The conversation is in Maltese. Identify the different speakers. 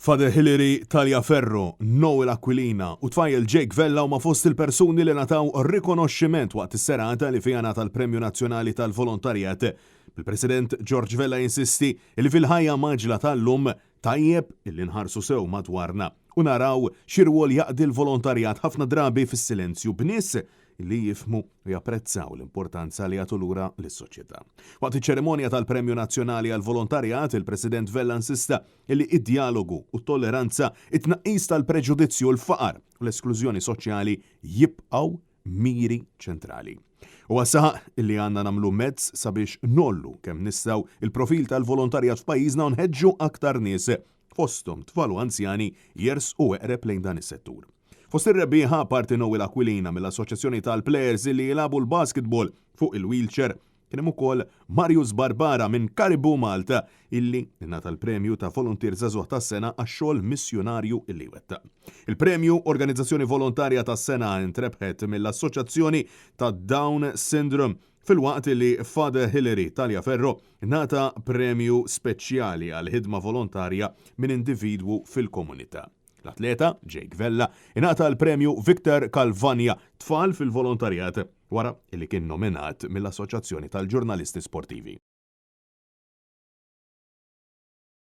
Speaker 1: Father Hilary Taliaferro, Noel Aquilina u tfajjel Jake Vella huma fost il-persuni li ngħataw rikonoxximent waqt is-serata li fiha ngħata l-Premju Nazzjonali tal-Volontarjat. Bil-President George Vella jinsisti li fil-ħajja mgħaġġla tal-lum tajjeb illi nħarsu sew madwarna u naraw xi rwol jaqdi l-volontarjat ħafna drabi fis-silenzju b'nies li jifhmu u japprezzaw l-importanza li jagħtu lura lis-soċjetà. Waqt iċ-ċerimonja tal-Premju Nazzjonali għall-Volontarjat, il-President Vella insista li d-djalogu u t-tolleranza, it-tnaqqis tal-preġudizzju, l-faqar u l-esklużjoni soċjali jibqgħu miri ċentrali. Huwa saħaq li għandna nagħmlu mezz sabiex ngħollu kemm nistgħu il-profil tal-volontarjat f'pajjiżna u nħeġġu aktar nies, fosthom tfal u anzjani, jersqu eqreb lejn dan is-settur. Fost ir-rebbieħa, apparti Noel Aquilina mill-Assoċjazzjoni tal-Plejers li jilagħbu l-basketball fuq il-wheelchair, kien hemm ukoll Marius Barbara minn Caribou Malta illi ngħata l-premju ta' Voluntier Żagħżugħ tas-Sena għax-xogħol missjunarju illi wettaq. Il-premju Organizzazzjoni Volontarja tas-Sena ntrebħet mill-Assoċjazzjoni ta' Down Syndrome filwaqt li Father Hilary Taliaferro ngħata premju speċjali għall-ħidma volontarja minn individwu fil-komunità. L-atleta, Jake Vella, ingħata l-Premju Victor Calvagna, Tfal fil-Volontarjat, wara li kien nominat mill-Assoċjazzjoni tal-Ġurnalisti Sportivi.